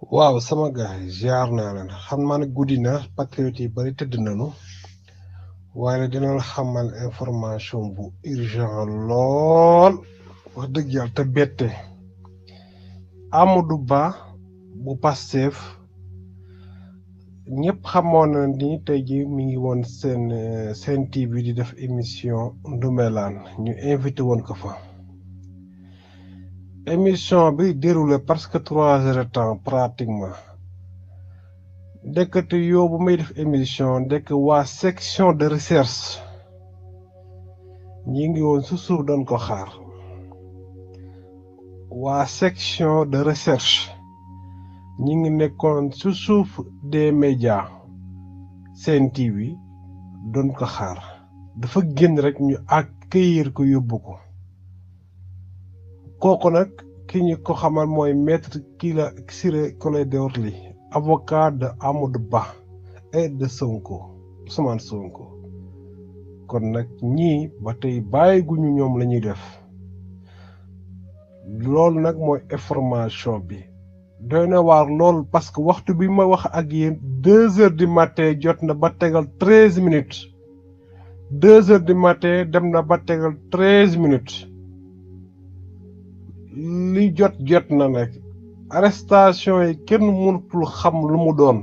waaw sama gaay ziar naa leen xam naa ne guddi na patriote yi bari tëdd nañu waaye dina la xamal information bu urgent lool wax dëgg yàlla te bette Amadou Ba bu pastef ñëpp xamoon na ni tey ji mi ngi woon seen TV di def émission Ndoumbelane ñu invité woon ko fa émission bi déroulé presque 3 heures de temps pratiquement ndekete yow bu may def émission ndekk waa section de recherche ñi ngi woon su suuf doon ko xaar waa section de recherche ñi ngi nekkoon su suuf des médias Sen TV doon ko xaar dafa génn rek ñu accueillir ko yóbbu ko kooku nag ki ñu ko xamal mooy maître Ciré Clédor Ly avocat de Amadou Ba et de Sonko Ousmane Sonko kon nag ñii ba tey bàyyi guñu ñoom la ñuy def loolu nag mooy information bi doy na waar lool parce que waxtu bi ma wax ak yéen 2 heures du matin jot na ba tegal 13 minutes 2 heures du matin dem na ba tegal 13 minutes li jot na nag arrestation yi kenn mënatul xam lu mu doon